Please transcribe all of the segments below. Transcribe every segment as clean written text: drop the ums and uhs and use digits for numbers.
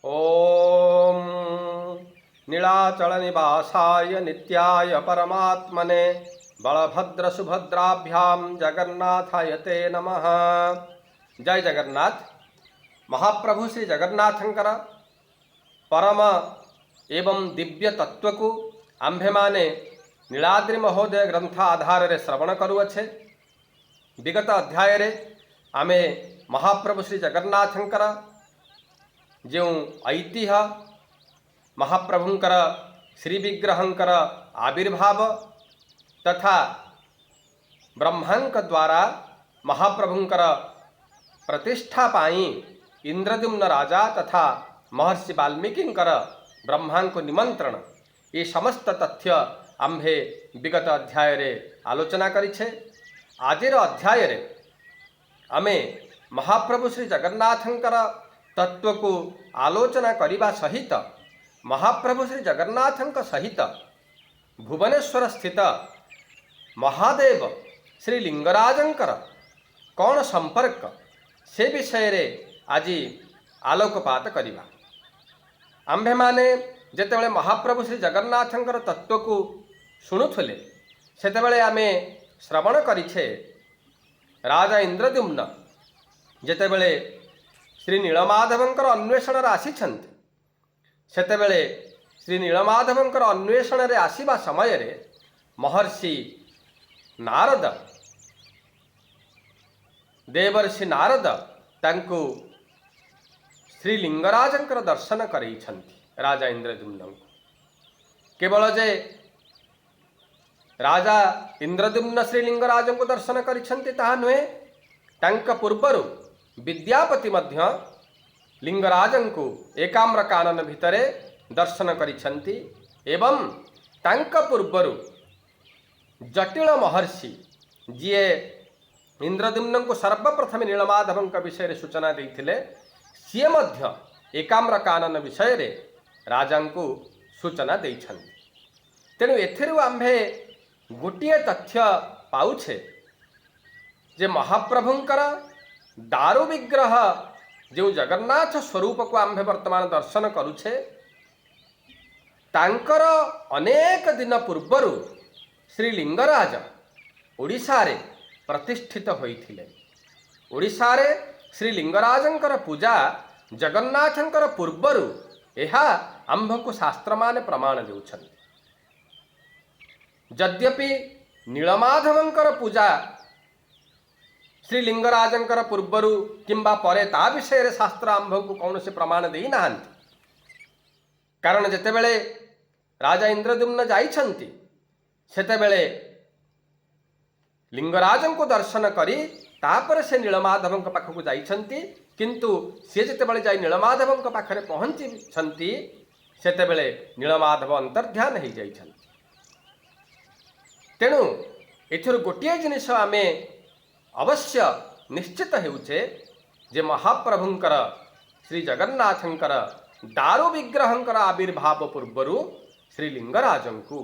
ଓମ୍ ନୀଳାଚଳ ନିବାସାୟ ନିତ୍ୟାୟ ପରମାତ୍ମନେ ବଳଭଦ୍ର ସୁଭଦ୍ରାଭ୍ୟାಂ ଜଗନ୍ନାଥାୟ ତେ ନମଃ। ଜୟ ଜଗନ୍ନାଥ। ମହାପ୍ରଭୁ ଶ୍ରୀ ଜଗନ୍ନାଥଙ୍କର ପରମ ଏବଂ ଦିବ୍ୟ ତତ୍ତ୍ୱକୁ ଆମ୍ଭେମାନେ ନୀଳାଦ୍ରି ମହୋଦୟ ଗ୍ରନ୍ଥ ଆଧାରରେ ଶ୍ରବଣ କରୁଅଛେ। ବିଗତ ଅଧ୍ୟାୟରେ ଆମେ ମହାପ୍ରଭୁ ଶ୍ରୀ ଜଗନ୍ନାଥଙ୍କର ଯେଉଁ ଐତିହ୍ୟ, ମହାପ୍ରଭୁଙ୍କର ଶ୍ରୀବିଗ୍ରହଙ୍କର ଆବିର୍ଭାବ ତଥା ବ୍ରହ୍ମାଙ୍କ ଦ୍ୱାରା ମହାପ୍ରଭୁଙ୍କର ପ୍ରତିଷ୍ଠା ପାଇଁ ଇନ୍ଦ୍ରଦ୍ୟୁମ୍ନ ରାଜା ତଥା ମହର୍ଷି ବାଲ୍ମୀକିଙ୍କର ବ୍ରହ୍ମାଙ୍କୁ ନିମନ୍ତ୍ରଣ, ଏ ସମସ୍ତ ତଥ୍ୟ ଆମ୍ଭେ ବିଗତ ଅଧ୍ୟାୟରେ ଆଲୋଚନା କରିଛେ। ଆଜିର ଅଧ୍ୟାୟରେ ଆମେ ମହାପ୍ରଭୁ ଶ୍ରୀ ଜଗନ୍ନାଥଙ୍କର ତତ୍ତ୍ୱକୁ ଆଲୋଚନା କରିବା ସହିତ ମହାପ୍ରଭୁ ଶ୍ରୀ ଜଗନ୍ନାଥଙ୍କ ସହିତ ଭୁବନେଶ୍ୱର ସ୍ଥିତ ମହାଦେବ ଶ୍ରୀ ଲିଙ୍ଗରାଜଙ୍କର କ'ଣ ସମ୍ପର୍କ, ସେ ବିଷୟରେ ଆଜି ଆଲୋକପାତ କରିବା। ଆମ୍ଭେମାନେ ଯେତେବେଳେ ମହାପ୍ରଭୁ ଶ୍ରୀ ଜଗନ୍ନାଥଙ୍କର ତତ୍ତ୍ୱକୁ ଶୁଣୁଥିଲେ, ସେତେବେଳେ ଆମେ ଶ୍ରବଣ କରିଛେ, ରାଜା ଇନ୍ଦ୍ରଦ୍ୟୁମ୍ନ ଯେତେବେଳେ ଶ୍ରୀ ନୀଳମାଧବଙ୍କର ଅନ୍ୱେଷଣରେ ଆସିଛନ୍ତି, ସେତେବେଳେ ଶ୍ରୀ ନୀଳମାଧବଙ୍କର ଅନ୍ୱେଷଣରେ ଆସିବା ସମୟରେ ମହର୍ଷି ନାରଦ, ଦେବର୍ଷି ନାରଦ ତାଙ୍କୁ ଶ୍ରୀ ଲିଙ୍ଗରାଜଙ୍କର ଦର୍ଶନ କରେଇଛନ୍ତି ରାଜା ଇନ୍ଦ୍ରଦ୍ୟୁମ୍ନଙ୍କୁ। କେବଳ ଯେ ରାଜା ଇନ୍ଦ୍ରଦ୍ୟୁମ୍ନ ଶ୍ରୀଲିଙ୍ଗରାଜଙ୍କୁ ଦର୍ଶନ କରିଛନ୍ତି ତାହା ନୁହେଁ, ତାଙ୍କ ପୂର୍ବରୁ ବିଦ୍ୟାପତି ମଧ୍ୟ ଲିଙ୍ଗରାଜଙ୍କୁ ଏକାମ୍ର କାନନ ଭିତରେ ଦର୍ଶନ କରିଛନ୍ତି ଏବଂ ତାଙ୍କ ପୂର୍ବରୁ ଜଟିଳ ମହର୍ଷି, ଯିଏ ଇନ୍ଦ୍ରଦ୍ୟୁମ୍ନଙ୍କୁ ସର୍ବପ୍ରଥମେ ନୀଳମାଧବଙ୍କ ବିଷୟରେ ସୂଚନା ଦେଇଥିଲେ, ସିଏ ମଧ୍ୟ ଏକାମ୍ର କାନନ ବିଷୟରେ ରାଜାଙ୍କୁ ସୂଚନା ଦେଇଛନ୍ତି। ତେଣୁ ଏଥିରୁ ଆମ୍ଭେ ଗୋଟିଏ ତଥ୍ୟ ପାଉଛେ ଯେ ମହାପ୍ରଭୁଙ୍କର ଦାରୁ ବିଗ୍ରହ ଯେଉଁ ଜଗନ୍ନାଥ ସ୍ୱରୂପକୁ ଆମ୍ଭେ ବର୍ତ୍ତମାନ ଦର୍ଶନ କରୁଛେ, ତାଙ୍କର ଅନେକ ଦିନ ପୂର୍ବରୁ ଶ୍ରୀ ଲିଙ୍ଗରାଜ ଓଡ଼ିଶାରେ ପ୍ରତିଷ୍ଠିତ ହୋଇଥିଲେ। ଓଡ଼ିଶାରେ ଶ୍ରୀ ଲିଙ୍ଗରାଜଙ୍କର ପୂଜା ଜଗନ୍ନାଥଙ୍କର ପୂର୍ବରୁ, ଏହା ଆମ୍ଭକୁ ଶାସ୍ତ୍ରମାନେ ପ୍ରମାଣ ଦେଉଛନ୍ତି। ଯଦ୍ୟପି ନୀଳମାଧବଙ୍କର ପୂଜା ଶ୍ରୀ ଲିଙ୍ଗରାଜଙ୍କର ପୂର୍ବରୁ କିମ୍ବା ପରେ, ତା ବିଷୟରେ ଶାସ୍ତ୍ର ଆମ୍ଭକୁ କୌଣସି ପ୍ରମାଣ ଦେଇନାହାନ୍ତି। କାରଣ ଯେତେବେଳେ ରାଜା ଇନ୍ଦ୍ରଦ୍ୟୁମ୍ନ ଯାଇଛନ୍ତି, ସେତେବେଳେ ଲିଙ୍ଗରାଜଙ୍କୁ ଦର୍ଶନ କରି ତାପରେ ସେ ନୀଳମାଧବଙ୍କ ପାଖକୁ ଯାଇଛନ୍ତି। କିନ୍ତୁ ସିଏ ଯେତେବେଳେ ଯାଇ ନୀଳମାଧବଙ୍କ ପାଖରେ ପହଞ୍ଚିଛନ୍ତି, ସେତେବେଳେ ନୀଳମାଧବ ଅନ୍ତର୍ଧ୍ୟାନ ହେଇଯାଇଛନ୍ତି। ତେଣୁ ଏଥିରୁ ଗୋଟିଏ ଜିନିଷ ଆମେ ଅବଶ୍ୟ ନିଶ୍ଚିତ ହେଉଛେ ଯେ ମହାପ୍ରଭୁଙ୍କର ଶ୍ରୀ ଜଗନ୍ନାଥଙ୍କର ଦାରୁ ବିଗ୍ରହଙ୍କର ଆବିର୍ଭାବ ପୂର୍ବରୁ ଶ୍ରୀ ଲିଙ୍ଗରାଜଙ୍କୁ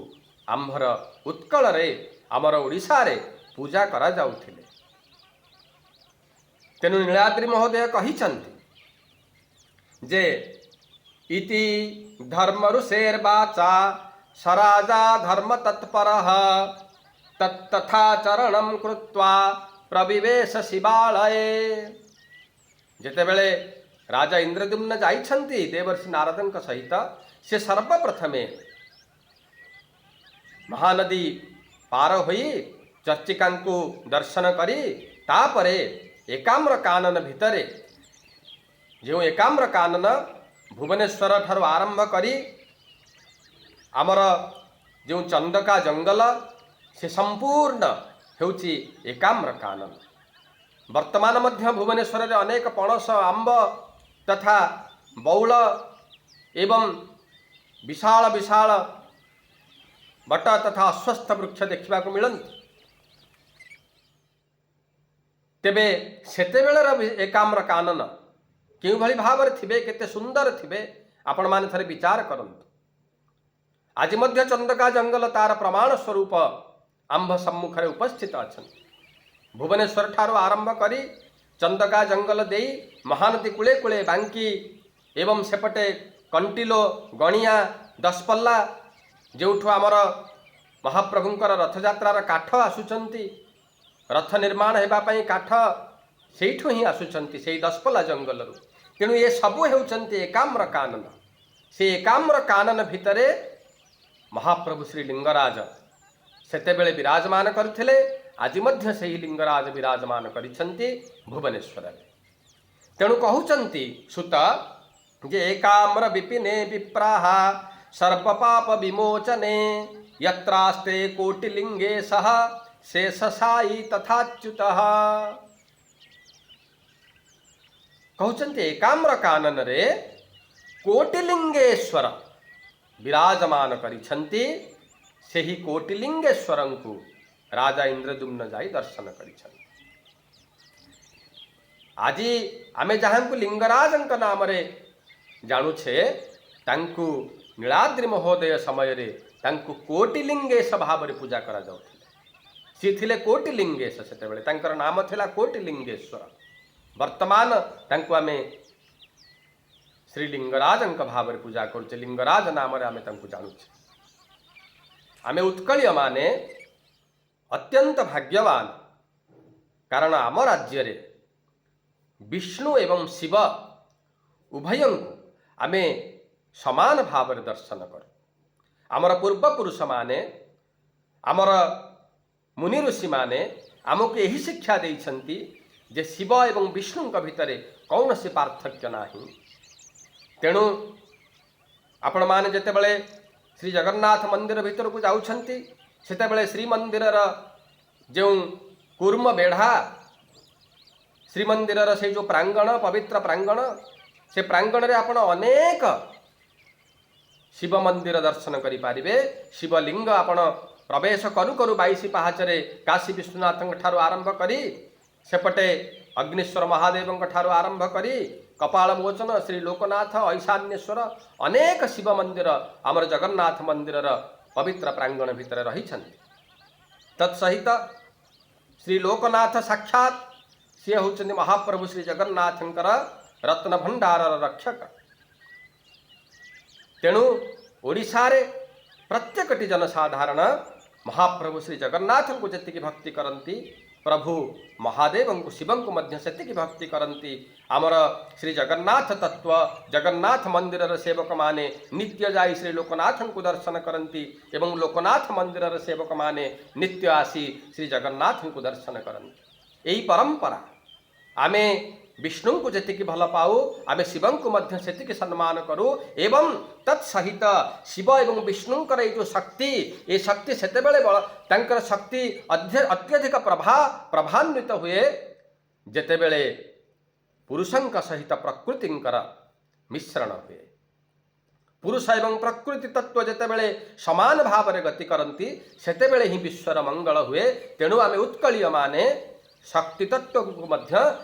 ଆମ୍ଭର ଉତ୍କଳରେ, ଆମର ଓଡ଼ିଶାରେ ପୂଜା କରାଯାଉଥିଲେ। ତେଣୁ ନୀଳାଦ୍ରି ମହୋଦୟ କହିଛନ୍ତି ଯେ ଇତି ଧର୍ମଋଷେର୍ବାଚା ସ ରାଜା ଧର୍ମ ତତ୍ପରଃ ତତ୍ତଥାଚରଣಂ କୃତ୍ୱା ପ୍ରବିବେଶ ଶିବାଳୟେ। ଯେତେବେଳେ ରାଜା ଇନ୍ଦ୍ରଦ୍ୟୁମ୍ନ ଯାଇଛନ୍ତି ଦେବର୍ଷି ନାରଦଙ୍କ ସହିତ, ସେ ସର୍ବପ୍ରଥମେ ମହାନଦୀ ପାର ହୋଇ ଚର୍ଚ୍ଚିକାଙ୍କୁ ଦର୍ଶନ କରି ତାପରେ ଏକାମ୍ର କାନନ ଭିତରେ, ଯେଉଁ ଏକାମ୍ର କାନନ ଭୁବନେଶ୍ୱର ଠାରୁ ଆରମ୍ଭ କରି ଆମର ଯେଉଁ ଚନ୍ଦକା ଜଙ୍ଗଲ, ସେ ସମ୍ପୂର୍ଣ୍ଣ ହେଉଛି ଏକାମ୍ର କାନନ। ବର୍ତ୍ତମାନ ମଧ୍ୟ ଭୁବନେଶ୍ୱରରେ ଅନେକ ପଣସ, ଆମ୍ବ ତଥା ବଉଳ ଏବଂ ବିଶାଳ ବିଶାଳ ବଟ ତଥା ଅଶ୍ୱତ୍ଥ ବୃକ୍ଷ ଦେଖିବାକୁ ମିଳନ୍ତି। ତେବେ ସେତେବେଳର ଏକାମ୍ର କାନନ କେଉଁଭଳି ଭାବରେ ଥିବେ, କେତେ ସୁନ୍ଦର ଥିବେ, ଆପଣମାନେ ଥରେ ବିଚାର କରନ୍ତୁ। ଆଜି ମଧ୍ୟ ଚନ୍ଦକା ଜଙ୍ଗଲ ତାର ପ୍ରମାଣ ସ୍ୱରୂପ ଆମ୍ଭ ସମ୍ମୁଖରେ ଉପସ୍ଥିତ ଅଛନ୍ତି। ଭୁବନେଶ୍ୱର ଠାରୁ ଆରମ୍ଭ କରି ଚନ୍ଦକା ଜଙ୍ଗଲ ଦେଇ ମହାନଦୀ କୂଳେ କୂଳେ ବାଙ୍କି ଏବଂ ସେପଟେ କଣ୍ଟିଲୋ, ଗଣିଆ, ଦଶପଲ୍ଲା, ଯେଉଁଠୁ ଆମର ମହାପ୍ରଭୁଙ୍କର ରଥଯାତ୍ରାର କାଠ ଆସୁଛନ୍ତି, ରଥ ନିର୍ମାଣ ହେବା ପାଇଁ କାଠ ସେଇଠୁ ହିଁ ଆସୁଛନ୍ତି, ସେଇ ଦଶପଲ୍ଲା ଜଙ୍ଗଲରୁ। ତେଣୁ ଏ ସବୁ ହେଉଛନ୍ତି ଏକାମ୍ର କାନନ। ସେ ଏକାମ୍ର କାନନ ଭିତରେ ମହାପ୍ରଭୁ ଶ୍ରୀ ଲିଙ୍ଗରାଜ ସେତେବେଳେ ବିରାଜମାନ କରୁଥିଲେ। ଆଜି ମଧ୍ୟ ସେହି ଲିଙ୍ଗରାଜ ବିରାଜମାନ କରିଛନ୍ତି ଭୁବନେଶ୍ୱରରେ। ତେଣୁ କହୁଛନ୍ତି ସୂତ ଯେ ଏକାମ୍ର ବିପିନେ ବିପ୍ରାହା ସର୍ବପାପ ବିମୋଚନେ ୟତ୍ରାସ୍ତେ କୋଟିଲିଙ୍ଗେ ସହ ଶେଷଶାୟୀ ତଥାଚ୍ୟୁତଃ। କହୁଛନ୍ତି ଏକାମ୍ର କାନନରେ କୋଟିଲିଙ୍ଗେଶ୍ୱର ବିରାଜମାନ କରିଛନ୍ତି। ସେହି କୋଟିଲିଙ୍ଗେଶ୍ୱରଙ୍କୁ ରାଜା ଇନ୍ଦ୍ରଦ୍ୟୁମ୍ନ ଯାଇ ଦର୍ଶନ କରିଛନ୍ତି। ଆଜି ଆମେ ଯାହାଙ୍କୁ ଲିଙ୍ଗରାଜଙ୍କ ନାମରେ ଜାଣୁଛେ, ତାଙ୍କୁ ନୀଳାଦ୍ରି ମହୋଦୟ ସମୟରେ ତାଙ୍କୁ କୋଟିଲିଙ୍ଗେଶ ଭାବରେ ପୂଜା କରାଯାଉଥିଲେ। ସିଏ ଥିଲେ କୋଟିଲିଙ୍ଗେଶ। ସେତେବେଳେ ତାଙ୍କର ନାମ ଥିଲା କୋଟିଲିଙ୍ଗେଶ୍ୱର। ବର୍ତ୍ତମାନ ତାଙ୍କୁ ଆମେ ଶ୍ରୀ ଲିଙ୍ଗରାଜଙ୍କ ଭାବରେ ପୂଜା କରୁଛେ। ଲିଙ୍ଗରାଜ ନାମରେ ଆମେ ତାଙ୍କୁ ଜାଣୁଛେ। ଆମେ ଉତ୍କଳୀୟମାନେ ଅତ୍ୟନ୍ତ ଭାଗ୍ୟବାନ, କାରଣ ଆମ ରାଜ୍ୟରେ ବିଷ୍ଣୁ ଏବଂ ଶିବ ଉଭୟଙ୍କୁ ଆମେ ସମାନ ଭାବରେ ଦର୍ଶନ କରୁ। ଆମର ପୂର୍ବପୁରୁଷମାନେ, ଆମର ମୁନି ଋଷିମାନେ ଆମକୁ ଏହି ଶିକ୍ଷା ଦେଇଛନ୍ତି ଯେ ଶିବ ଏବଂ ବିଷ୍ଣୁଙ୍କ ଭିତରେ କୌଣସି ପାର୍ଥକ୍ୟ ନାହିଁ। ତେଣୁ ଆପଣମାନେ ଯେତେବେଳେ ଶ୍ରୀ ଜଗନ୍ନାଥ ମନ୍ଦିର ଭିତରକୁ ଯାଉଛନ୍ତି, ସେତେବେଳେ ଶ୍ରୀମନ୍ଦିରର ଯେଉଁ କୁର୍ମ ବେଢ଼ା, ଶ୍ରୀମନ୍ଦିରର ସେଇ ଯେଉଁ ପ୍ରାଙ୍ଗଣ, ପବିତ୍ର ପ୍ରାଙ୍ଗଣ, ସେ ପ୍ରାଙ୍ଗଣରେ ଆପଣ ଅନେକ ଶିବ ମନ୍ଦିର ଦର୍ଶନ କରିପାରିବେ। ଶିବଲିଙ୍ଗ ଆପଣ ପ୍ରବେଶ କରୁ କରୁ 22 ପାହାଚରେ କାଶୀ ବିଶ୍ୱନାଥଙ୍କ ଠାରୁ ଆରମ୍ଭ କରି, ସେପଟେ ଅଗ୍ନିଶ୍ୱର ମହାଦେବଙ୍କ ଠାରୁ ଆରମ୍ଭ କରି, କପାଳ ମୋଚନ, ଶ୍ରୀ ଲୋକନାଥ, ଐଶାନ୍ୟେଶ୍ୱର, ଅନେକ ଶିବ ମନ୍ଦିର ଆମର ଜଗନ୍ନାଥ ମନ୍ଦିରର ପବିତ୍ର ପ୍ରାଙ୍ଗଣ ଭିତରେ ରହିଛନ୍ତି। ତତ୍ସହିତ ଶ୍ରୀ ଲୋକନାଥ ସାକ୍ଷାତ ସିଏ ହେଉଛନ୍ତି ମହାପ୍ରଭୁ ଶ୍ରୀ ଜଗନ୍ନାଥଙ୍କର ରତ୍ନ ଭଣ୍ଡାରର ରକ୍ଷକ। ତେଣୁ ଓଡ଼ିଶାରେ ପ୍ରତ୍ୟେକଟି ଜନସାଧାରଣ ମହାପ୍ରଭୁ ଶ୍ରୀ ଜଗନ୍ନାଥଙ୍କୁ ଯେତିକି ଭକ୍ତି କରନ୍ତି, ପ୍ରଭୁ ମହାଦେବଙ୍କୁ, ଶିବଙ୍କୁ ମଧ୍ୟ ସେତିକି ଭକ୍ତି କରନ୍ତି। ଆମର ଶ୍ରୀ ଜଗନ୍ନାଥ ତତ୍ତ୍ୱ ଜଗନ୍ନାଥ ମନ୍ଦିରର ସେବକମାନେ ନିତ୍ୟ ଯାଇ ଶ୍ରୀ ଲୋକନାଥଙ୍କୁ ଦର୍ଶନ କରନ୍ତି ଏବଂ ଲୋକନାଥ ମନ୍ଦିରର ସେବକମାନେ ନିତ୍ୟ ଆସି ଶ୍ରୀ ଜଗନ୍ନାଥଙ୍କୁ ଦର୍ଶନ କରନ୍ତି। ଏହି ପରମ୍ପରା, ଆମେ ବିଷ୍ଣୁଙ୍କୁ ଯେତିକି ଭଲ ପାଉ, ଆମେ ଶିବଙ୍କୁ ମଧ୍ୟ ସେତିକି ସମ୍ମାନ କରୁ। ଏବଂ ତତ୍ ସହିତ ଶିବ ଏବଂ ବିଷ୍ଣୁଙ୍କର ଏଇ ଯେଉଁ ଶକ୍ତି, ଏ ଶକ୍ତି ସେତେବେଳେ ବଳ, ତାଙ୍କର ଶକ୍ତି ଅତ୍ୟଧିକ ପ୍ରଭାନ୍ୱିତ ହୁଏ ଯେତେବେଳେ ପୁରୁଷଙ୍କ ସହିତ ପ୍ରକୃତିଙ୍କର ମିଶ୍ରଣ ହୁଏ। ପୁରୁଷ ଏବଂ ପ୍ରକୃତି ତତ୍ତ୍ୱ ଯେତେବେଳେ ସମାନ ଭାବରେ ଗତି କରନ୍ତି, ସେତେବେଳେ ହିଁ ବିଶ୍ୱର ମଙ୍ଗଳ ହୁଏ। ତେଣୁ ଆମେ ଉତ୍କଳୀୟମାନେ ଶକ୍ତି ତତ୍ତ୍ୱକୁ ମଧ୍ୟ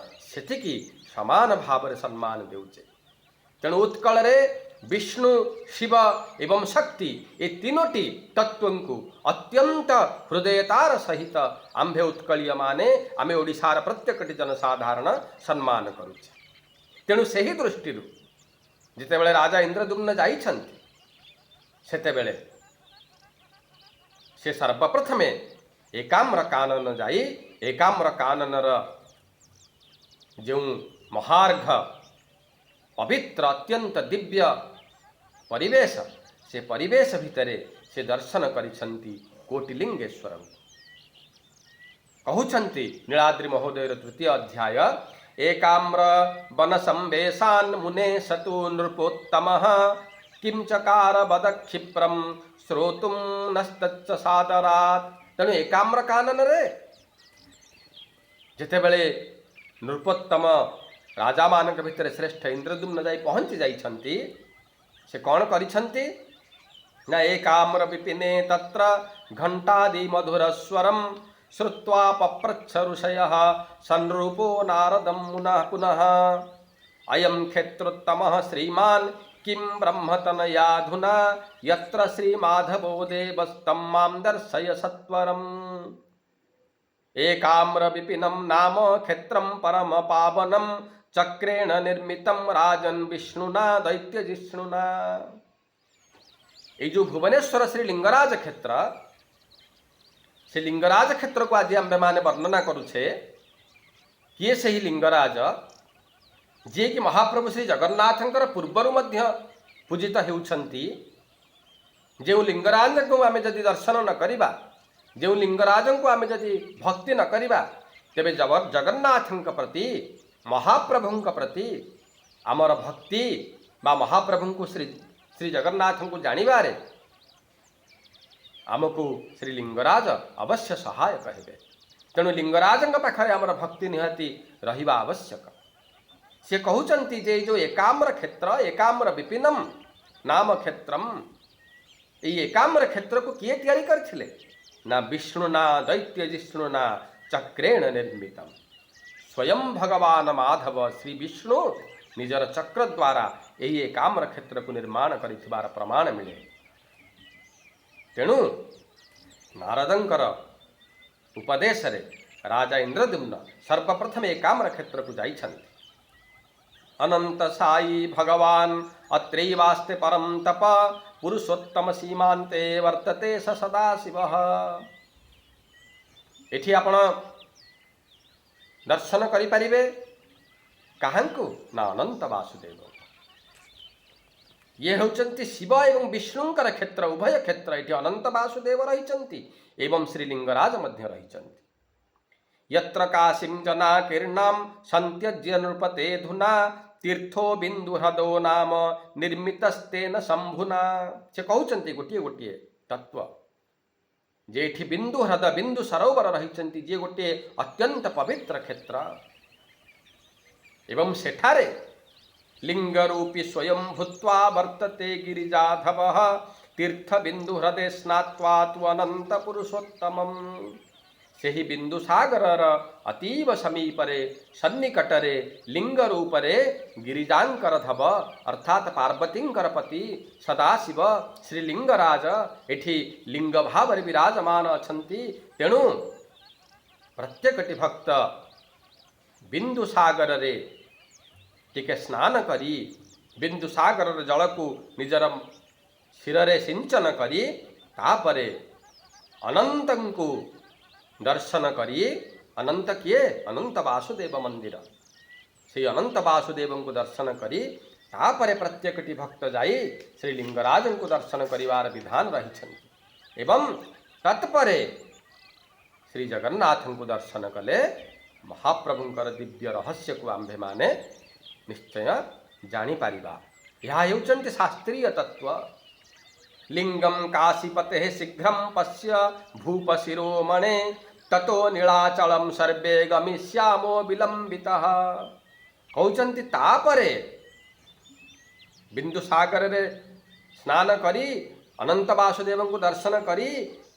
ସେତିକି ସମାନ ଭାବରେ ସମ୍ମାନ ଦେଉଛେ। ତେଣୁ ଉତ୍କଳରେ ବିଷ୍ଣୁ, ଶିବ ଏବଂ ଶକ୍ତି ଏ ତିନୋଟି ତତ୍ତ୍ୱଙ୍କୁ ଅତ୍ୟନ୍ତ ହୃଦୟତାର ସହିତ ଆମ୍ଭେ ଉତ୍କଳୀୟମାନେ, ଆମେ ଓଡ଼ିଶାର ପ୍ରତ୍ୟେକଟି ଜନସାଧାରଣ ସମ୍ମାନ କରୁଛେ। ତେଣୁ ସେହି ଦୃଷ୍ଟିରୁ ଯେତେବେଳେ ରାଜା ଇନ୍ଦ୍ରଦ୍ୟୁମ୍ନ ଯାଇଛନ୍ତି, ସେତେବେଳେ ସେ ସର୍ବପ୍ରଥମେ ଏକାମ୍ର କାନନ ଯାଇ ଏକାମ୍ର କାନନର ଯେଉଁ ମହାର୍ଘ ପବିତ୍ର ଅତ୍ୟନ୍ତ ଦିବ୍ୟ ପରିବେଶ, ସେ ପରିବେଶ ଭିତରେ ସେ ଦର୍ଶନ କରିଛନ୍ତି କୋଟିଲିଙ୍ଗେଶ୍ୱରଙ୍କୁ। କହୁଛନ୍ତି ନୀଳାଦ୍ରି ମହୋଦୟର ତୃତୀୟ ଅଧ୍ୟାୟ, ଏକାମ୍ର ବନ ସମ୍ବେଶାନ ମୁନେ ସତୁ ନୃପୋତ୍ତମ କିಂ ଚକାର ବଦ କ୍ଷିପ୍ରମ ଶ୍ରୋତୁಂ ନସ୍ତଚ୍ଚ ସାଦରାତ୍। ତେଣୁ ଏକାମ୍ର କାନନରେ ଯେତେବେଳେ ନୃପୋତ୍ତମ ରାଜାମାନଙ୍କ ଭିତରେ ଶ୍ରେଷ୍ଠ ଇନ୍ଦ୍ରଦ୍ୟୁମ୍ନ ଯାଇ ପହଞ୍ଚି ଯାଇଛନ୍ତି, ସେ କ'ଣ କରିଛନ୍ତି ନା, ଏକାମ୍ର ବିପିନେ ତତ୍ର ଘଣ୍ଟାଦି ମଧୁର ସ୍ୱରମ ଶ୍ରୁତ୍ୱା ପପ୍ରଚ୍ଛ ଋଷୟଃ ସନ୍ରୂପୋ ନାରଦಂ ମୁନଃ ପୁନଃ ଅୟಂ କ୍ଷେତ୍ରୋତ୍ତମଃ ଶ୍ରୀମାନ୍ କିಂ ବ୍ରହ୍ମତନୟାଧୁନା ୟତ୍ର ଶ୍ରୀମାଧବୋ ଦେବସ୍तं ମାं ଦର୍ଶୟ ସତ୍ୱରମ୍। ଏକାମ୍ର ବିପିनं ନାମ କ୍ଷେତ୍ରं ପରମ ପାବନಂ ଚକ୍ରେଣ ନିର୍ମିତಂ ରାଜନ୍ ବିଷ୍ଣୁନା ଦୈତ୍ୟ ଜିଷ୍ଣୁନା। ଏଇ ଯୋଉ ଭୁବନେଶ୍ୱର ଶ୍ରୀ ଲିଙ୍ଗରାଜ କ୍ଷେତ୍ର, ସେ ଲିଙ୍ଗରାଜ କ୍ଷେତ୍ରକୁ ଆଜି ଆମ୍ଭେମାନେ ବର୍ଣ୍ଣନା କରୁଛେ। କିଏ ସେହି ଲିଙ୍ଗରାଜ, ଯିଏକି ମହାପ୍ରଭୁ ଶ୍ରୀ ଜଗନ୍ନାଥଙ୍କର ପୂର୍ବରୁ ମଧ୍ୟ ପୂଜିତ ହେଉଛନ୍ତି? ଯେଉଁ ଲିଙ୍ଗରାଜଙ୍କୁ ଆମେ ଯଦି ଦର୍ଶନ ନ କରିବା, ଯେଉଁ ଲିଙ୍ଗରାଜଙ୍କୁ ଆମେ ଯଦି ଭକ୍ତି ନ କରିବା, ତେବେ ଜଗନ୍ନାଥଙ୍କ ପ୍ରତି, ମହାପ୍ରଭୁଙ୍କ ପ୍ରତି ଆମର ଭକ୍ତି ବା ମହାପ୍ରଭୁଙ୍କୁ, ଶ୍ରୀ ଶ୍ରୀ ଜଗନ୍ନାଥଙ୍କୁ ଜାଣିବାରେ ଆମକୁ ଶ୍ରୀ ଲିଙ୍ଗରାଜ ଅବଶ୍ୟ ସହାୟକ ହେବେ। ତେଣୁ ଲିଙ୍ଗରାଜଙ୍କ ପାଖରେ ଆମର ଭକ୍ତି ନିହାତି ରହିବା ଆବଶ୍ୟକ। ସେ କହୁଛନ୍ତି ଯେ ଏଇ ଯେଉଁ ଏକାମ୍ର କ୍ଷେତ୍ର, ଏକାମ୍ର ବିପିନମ ନାମ କ୍ଷେତ୍ରମ, ଏଇ ଏକାମ୍ର କ୍ଷେତ୍ରକୁ କିଏ ତିଆରି କରିଥିଲେ ନା ବିଷ୍ଣୁନା ଦୈତ୍ୟ ଜିଷ୍ଣୁନା ଚକ୍ରେଣ ନିର୍ମିତମ। ସ୍ୱୟଂ ଭଗବାନ ମାଧବ ଶ୍ରୀ ବିଷ୍ଣୁ ନିଜର ଚକ୍ର ଦ୍ୱାରା ଏହି ଏକାମ୍ର କ୍ଷେତ୍ରକୁ ନିର୍ମାଣ କରିଥିବାର ପ୍ରମାଣ ମିଳେ। ତେଣୁ ନାରଦଙ୍କର ଉପଦେଶରେ ରାଜା ଇନ୍ଦ୍ରଦ୍ୟୁମ୍ନ ସର୍ବପ୍ରଥମେ ଏକାମ୍ର କ୍ଷେତ୍ରକୁ ଯାଇଛନ୍ତି। ଅନନ୍ତ ଶାୟୀ ଭଗବାନ ଅତ୍ରୈବାସ୍ତେ ପରମ ତପ ପୁରୁଷୋତ୍ତମ ସୀମାନ୍ତେ ବର୍ତ୍ତତେ ସ ସଦାଶିବ। ଏଠି ଆପଣ ଦର୍ଶନ କରିପାରିବେ କାହାଙ୍କୁ ନା ଅନନ୍ତ ବାସୁଦେବ। ଇଏ ହେଉଛନ୍ତି ଶିବ ଏବଂ ବିଷ୍ଣୁଙ୍କର କ୍ଷେତ୍ର, ଉଭୟ କ୍ଷେତ୍ର। ଏଠି ଅନନ୍ତ ବାସୁଦେବ ରହିଛନ୍ତି ଏବଂ ଶ୍ରୀ ଲିଙ୍ଗରାଜ ମଧ୍ୟ ରହିଛନ୍ତି। ୟତ୍ର କାଶୀಂ ଜନାକୀର୍ଣ୍ଣାಂ ସନ୍ତ୍ୟଜ୍ୟ ନୃପତେऽଧୁନା ତୀର୍ଥୋ ବିନ୍ଦୁ ହ୍ରଦୋ ନାମ ନିର୍ମିତସ୍ତେନ ଶମ୍ଭୁନା। ସେ କହୁଛନ୍ତି ଗୋଟିଏ ଗୋଟିଏ ତତ୍ତ୍ୱ ଯେ ଏଠି ବିନ୍ଦୁ ହ୍ରଦ, ବିନ୍ଦୁ ସରୋବର ରହିଛନ୍ତି, ଯିଏ ଗୋଟିଏ ଅତ୍ୟନ୍ତ ପବିତ୍ର କ୍ଷେତ୍ର ଏବଂ ସେଠାରେ ଲିଙ୍ଗରୂପୀ ସ୍ୱୟଂ ଭୂତ୍ୱା ବର୍ତ୍ତତେ ଗିରିଜାଧବ ତୀର୍ଥ ବିନ୍ଦୁ ହ୍ରଦେ ସ୍ନାତ୍ୱା ତୁ ଅନନ୍ତ ପୁରୁଷୋତ୍ତମମ୍। ସେହି ବିନ୍ଦୁ ସାଗରର ଅତୀବ ସମୀପରେ, ସନ୍ନିକଟରେ ଲିଙ୍ଗ ରୂପରେ ଗିରିଜାଙ୍କର ଧବ, ଅର୍ଥାତ୍ ପାର୍ବତୀଙ୍କର ପତି ସଦାଶିବ ଶ୍ରୀ ଲିଙ୍ଗରାଜ ଏଠି ଲିଙ୍ଗ ଭାବରେ ବିରାଜମାନ ଅଛନ୍ତି। ତେଣୁ ପ୍ରତ୍ୟେକଟି ଭକ୍ତ ବିନ୍ଦୁ ସାଗରରେ ଟିକେ ସ୍ନାନ କରି, ବିନ୍ଦୁ ସାଗରର ଜଳକୁ ନିଜର ଶିରରେ ସିଞ୍ଚନ କରି, ତାପରେ ଅନନ୍ତଙ୍କୁ ଦର୍ଶନ କରି। ଅନନ୍ତ କିଏ? ଅନନ୍ତ ବାସୁଦେବ ମନ୍ଦିର। ସେଇ ଅନନ୍ତ ବାସୁଦେବଙ୍କୁ ଦର୍ଶନ କରି ତାପରେ ପ୍ରତ୍ୟେକଟି ଭକ୍ତ ଯାଇ ଶ୍ରୀ ଲିଙ୍ଗରାଜଙ୍କୁ ଦର୍ଶନ କରିବାର ବିଧାନ ରହିଛନ୍ତି ଏବଂ ତତ୍ପରେ ଶ୍ରୀ ଜଗନ୍ନାଥଙ୍କୁ ଦର୍ଶନ କଲେ ମହାପ୍ରଭୁଙ୍କର ଦିବ୍ୟ ରହସ୍ୟକୁ ଆମ୍ଭେମାନେ ନିଶ୍ଚୟ ଜାଣିପାରିବା। ଏହା ହେଉଛନ୍ତି ଶାସ୍ତ୍ରୀୟ ତତ୍ତ୍ୱ। ଲିଙ୍ଗಂ କାଶୀପତେ ଶୀଘ୍ରಂ ପଶ୍ୟ ଭୂପ ଶିରୋମଣେ ତତୋ ନୀଳାଚଳಂ ସର୍ବେ ଗମିଷ୍ୟାମୋ ବିଳମ୍ବିତଃ। କହୁଛନ୍ତି, ତାପରେ ବିନ୍ଦୁ ସାଗରରେ ସ୍ନାନ କରି, ଅନନ୍ତ ବାସୁଦେବଙ୍କୁ ଦର୍ଶନ କରି,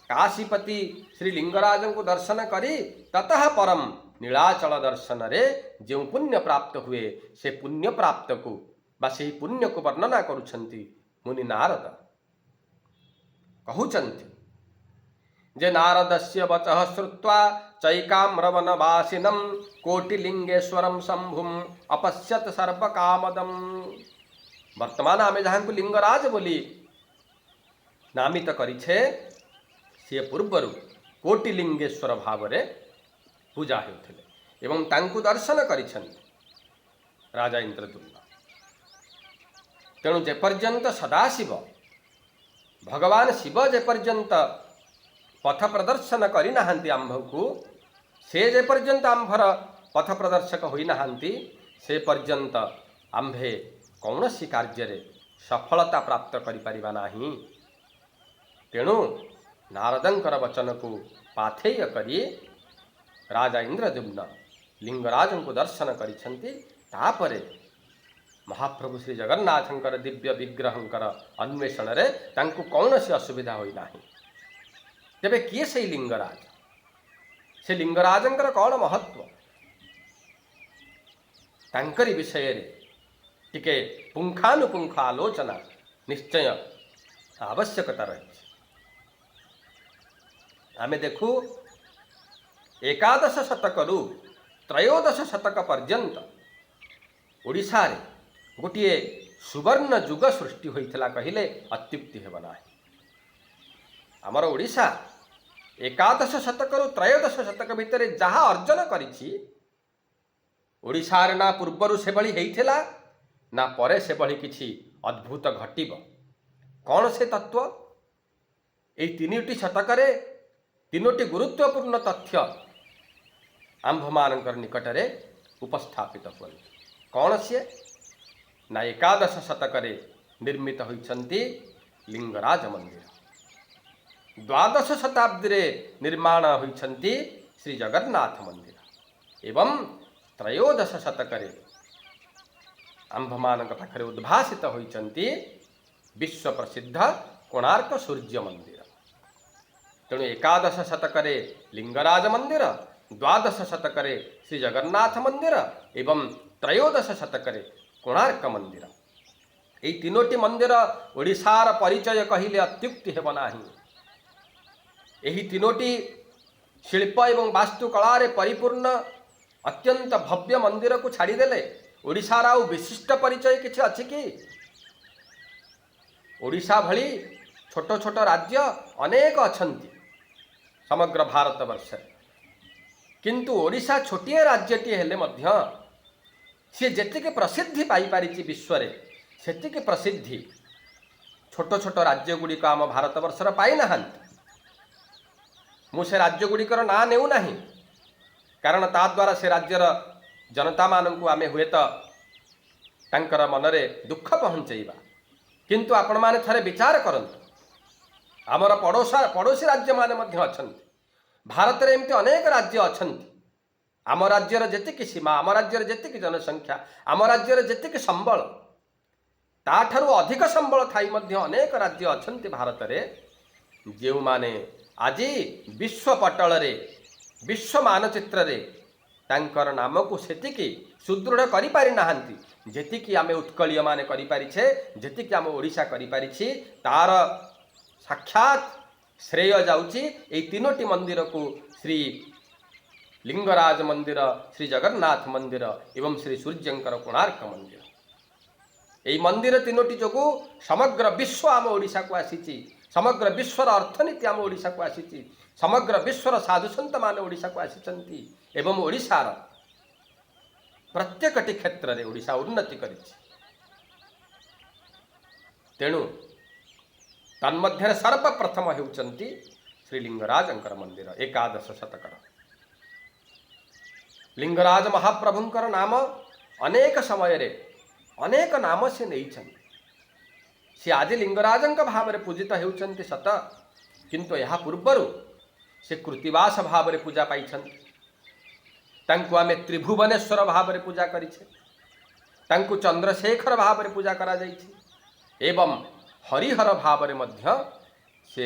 କାଶୀପତି ଶ୍ରୀ ଲିଙ୍ଗରାଜଙ୍କୁ ଦର୍ଶନ କରି, ତତଃ ପରମ ନୀଳାଚଳ ଦର୍ଶନରେ ଯେଉଁ ପୁଣ୍ୟ ପ୍ରାପ୍ତ ହୁଏ, ସେ ପୁଣ୍ୟ ପ୍ରାପ୍ତକୁ ବା ସେହି ପୁଣ୍ୟକୁ ବର୍ଣ୍ଣନା କରୁଛନ୍ତି ମୁନି ନାରଦ। କହୁଛନ୍ତି ଯେ ନାରଦସ୍ୟ ବଚଃ ଶ୍ରୁତ୍ୱା ଚୈକାମ୍ରବନବାସିନಂ କୋଟିଲିଙ୍ଗେଶ୍ୱରಂ ଶମ୍ଭୁମ୍ ଅପଶ୍ୟତ ସର୍ବକାମଦମ୍। ବର୍ତ୍ତମାନ ଆମେ ଯାହାଙ୍କୁ ଲିଙ୍ଗରାଜ ବୋଲି ନାମିତ କରିଛେ, ସିଏ ପୂର୍ବରୁ କୋଟିଲିଙ୍ଗେଶ୍ୱର ଭାବରେ ପୂଜା ହେଉଥିଲେ ଏବଂ ତାଙ୍କୁ ଦର୍ଶନ କରିଛନ୍ତି ରାଜା ଇନ୍ଦ୍ରଦ୍ୟୁମ୍ନ। ତେଣୁ ଯେପର୍ଯ୍ୟନ୍ତ ସଦାଶିବ ଭଗବାନ ଶିବ ଯେପର୍ଯ୍ୟନ୍ତ ପଥ ପ୍ରଦର୍ଶନ କରିନାହାନ୍ତି ଆମ୍ଭକୁ, ସେ ଯେପର୍ଯ୍ୟନ୍ତ ଆମ୍ଭର ପଥ ପ୍ରଦର୍ଶକ ହୋଇନାହାନ୍ତି, ସେ ପର୍ଯ୍ୟନ୍ତ ଆମ୍ଭେ କୌଣସି କାର୍ଯ୍ୟରେ ସଫଳତା ପ୍ରାପ୍ତ କରିପାରିବା ନାହିଁ। ତେଣୁ ନାରଦଙ୍କର ବଚନକୁ ପାଥେୟ କରି ରାଜା ଇନ୍ଦ୍ରଦ୍ୟୁମ୍ନ ଲିଙ୍ଗରାଜଙ୍କୁ ଦର୍ଶନ କରିଛନ୍ତି। ତାପରେ ମହାପ୍ରଭୁ ଶ୍ରୀ ଜଗନ୍ନାଥଙ୍କର ଦିବ୍ୟ ବିଗ୍ରହଙ୍କର ଅନ୍ୱେଷଣରେ ତାଙ୍କୁ କୌଣସି ଅସୁବିଧା ହୋଇନାହିଁ। ତେବେ କିଏ ସେଇ ଲିଙ୍ଗରାଜ? ସେ ଲିଙ୍ଗରାଜଙ୍କର କ'ଣ ମହତ୍ଵ? ତାଙ୍କରି ବିଷୟରେ ଟିକେ ପୁଙ୍ଖାନୁପୁଙ୍ଖ ଆଲୋଚନା ନିଶ୍ଚୟ ଆବଶ୍ୟକତା ରହିଛି। ଆମେ ଦେଖୁ, ଏକାଦଶ ଶତକରୁ ତ୍ରୟୋଦଶ ଶତକ ପର୍ଯ୍ୟନ୍ତ ଓଡ଼ିଶାରେ ଗୋଟିଏ ସୁବର୍ଣ୍ଣ ଯୁଗ ସୃଷ୍ଟି ହୋଇଥିଲା କହିଲେ ଅତ୍ୟୁକ୍ତି ହେବ ନାହିଁ। ଆମର ଓଡ଼ିଶା 11 ଶତକରୁ 13 ଶତକ ଭିତରେ ଯାହା ଅର୍ଜନ କରିଛି, ଓଡ଼ିଶାରେ ନା ପୂର୍ବରୁ ସେଭଳି ହେଇଥିଲା, ନା ପରେ ସେଭଳି କିଛି ଅଦ୍ଭୁତ ଘଟିବ। କ'ଣ ସେ ତତ୍ତ୍ୱ? ଏଇ ତିନିଟି ଶତକରେ ତିନୋଟି ଗୁରୁତ୍ୱପୂର୍ଣ୍ଣ ତଥ୍ୟ ଆମ୍ଭମାନଙ୍କର ନିକଟରେ ଉପସ୍ଥାପିତ ହୁଅନ୍ତି। କ'ଣ ସିଏ ନା 11 ଶତକରେ ନିର୍ମିତ ହୋଇଛନ୍ତି ଲିଙ୍ଗରାଜ ମନ୍ଦିର, 12 ଶତାବ୍ଦୀରେ ନିର୍ମାଣ ହୋଇଛନ୍ତି ଶ୍ରୀ ଜଗନ୍ନାଥ ମନ୍ଦିର ଏବଂ 13 ଶତକରେ ଆମ୍ଭମାନଙ୍କ ପାଖରେ ଉଦ୍ଭାସିତ ହୋଇଛନ୍ତି ବିଶ୍ୱ ପ୍ରସିଦ୍ଧ କୋଣାର୍କ ସୂର୍ଯ୍ୟ ମନ୍ଦିର। ତେଣୁ 11 ଶତକରେ ଲିଙ୍ଗରାଜ ମନ୍ଦିର, 12 ଶତକରେ ଶ୍ରୀ ଜଗନ୍ନାଥ ମନ୍ଦିର ଏବଂ 13 ଶତକରେ କୋଣାର୍କ ମନ୍ଦିର, ଏଇ ତିନୋଟି ମନ୍ଦିର ଓଡ଼ିଶାର ପରିଚୟ କହିଲେ ଅତ୍ୟୁକ୍ତି ହେବ ନାହିଁ। ଏହି ତିନୋଟି ଶିଳ୍ପ ଏବଂ ବାସ୍ତୁକଳାରେ ପରିପୂର୍ଣ୍ଣ ଅତ୍ୟନ୍ତ ଭବ୍ୟ ମନ୍ଦିରକୁ ଛାଡ଼ିଦେଲେ ଓଡ଼ିଶାର ଆଉ ବିଶିଷ୍ଟ ପରିଚୟ କିଛି ଅଛି କି? ଓଡ଼ିଶା ଭଳି ଛୋଟ ଛୋଟ ରାଜ୍ୟ ଅନେକ ଅଛନ୍ତି ସମଗ୍ର ଭାରତ ବର୍ଷରେ। କିନ୍ତୁ ଓଡ଼ିଶା ଛୋଟିଆ ରାଜ୍ୟଟିଏ ହେଲେ ମଧ୍ୟ ସିଏ ଯେତିକି ପ୍ରସିଦ୍ଧି ପାଇପାରିଛି ବିଶ୍ୱରେ, ସେତିକି ପ୍ରସିଦ୍ଧି ଛୋଟ ଛୋଟ ରାଜ୍ୟଗୁଡ଼ିକ ଆମ ଭାରତବର୍ଷର ପାଇନାହାନ୍ତି। ମୁଁ ସେ ରାଜ୍ୟଗୁଡ଼ିକର ନାଁ ନେଉନାହିଁ, କାରଣ ତା ଦ୍ୱାରା ସେ ରାଜ୍ୟର ଜନତାମାନଙ୍କୁ ଆମେ ହୁଏତ ତାଙ୍କର ମନରେ ଦୁଃଖ ପହଞ୍ଚେଇବା। କିନ୍ତୁ ଆପଣମାନେ ଥରେ ବିଚାର କରନ୍ତୁ, ଆମର ପଡ଼ୋଶୀ ରାଜ୍ୟମାନେ ମଧ୍ୟ ଅଛନ୍ତି। ଭାରତରେ ଏମିତି ଅନେକ ରାଜ୍ୟ ଅଛନ୍ତି। ଆମ ରାଜ୍ୟର ଯେତିକି ସୀମା, ଆମ ରାଜ୍ୟର ଯେତିକି ଜନସଂଖ୍ୟା, ଆମ ରାଜ୍ୟର ଯେତିକି ସମ୍ବଳ, ତାଠାରୁ ଅଧିକ ସମ୍ବଳ ଥାଇ ମଧ୍ୟ ଅନେକ ରାଜ୍ୟ ଅଛନ୍ତି ଭାରତରେ, ଯେଉଁମାନେ ଆଜି ବିଶ୍ୱ ପଟଳରେ, ବିଶ୍ୱ ମାନଚିତ୍ରରେ ତାଙ୍କର ନାମକୁ ସେତିକି ସୁଦୃଢ଼ କରିପାରିନାହାନ୍ତି, ଯେତିକି ଆମେ ଉତ୍କଳୀୟମାନେ କରିପାରିଛେ, ଯେତିକି ଆମ ଓଡ଼ିଶା କରିପାରିଛି। ତାର ସାକ୍ଷାତ ଶ୍ରେୟ ଯାଉଛି ଏଇ ତିନୋଟି ମନ୍ଦିରକୁ, ଶ୍ରୀ ଲିଙ୍ଗରାଜ ମନ୍ଦିର, ଶ୍ରୀ ଜଗନ୍ନାଥ ମନ୍ଦିର ଏବଂ ଶ୍ରୀ ସୂର୍ଯ୍ୟଙ୍କର କୋଣାର୍କ ମନ୍ଦିର। ଏଇ ମନ୍ଦିର ତିନୋଟି ଯୋଗୁଁ ସମଗ୍ର ବିଶ୍ୱ ଆମ ଓଡ଼ିଶାକୁ ଆସିଛି, ସମଗ୍ର ବିଶ୍ୱର ଅର୍ଥନୀତି ଆମ ଓଡ଼ିଶାକୁ ଆସିଛି, ସମଗ୍ର ବିଶ୍ୱର ସାଧୁସନ୍ଥମାନେ ଓଡ଼ିଶାକୁ ଆସିଛନ୍ତି ଏବଂ ଓଡ଼ିଶାର ପ୍ରତ୍ୟେକଟି କ୍ଷେତ୍ରରେ ଓଡ଼ିଶା ଉନ୍ନତି କରିଛି। ତେଣୁ ତନ୍ମଧ୍ୟରେ ସର୍ବପ୍ରଥମ ହେଉଛନ୍ତି ଶ୍ରୀ ଲିଙ୍ଗରାଜଙ୍କର ମନ୍ଦିର, 11 ଶତକର। ଲିଙ୍ଗରାଜ ମହାପ୍ରଭୁଙ୍କର ନାମ ଅନେକ ସମୟରେ ଅନେକ ନାମ ସେ ନେଇଛନ୍ତି। ସେ ଆଜି ଲିଙ୍ଗରାଜଙ୍କ ଭାବରେ ପୂଜିତ ହେଉଛନ୍ତି ସତ, କିନ୍ତୁ ଏହା ପୂର୍ବରୁ ସେ କୃତିବାସ ଭାବରେ ପୂଜା ପାଇଛନ୍ତି। ତାଙ୍କୁ ଆମେ ତ୍ରିଭୁବନେଶ୍ୱର ଭାବରେ ପୂଜା କରିଛେ, ତାଙ୍କୁ ଚନ୍ଦ୍ରଶେଖର ଭାବରେ ପୂଜା କରାଯାଇଛି ଏବଂ ହରିହର ଭାବରେ ମଧ୍ୟ ସେ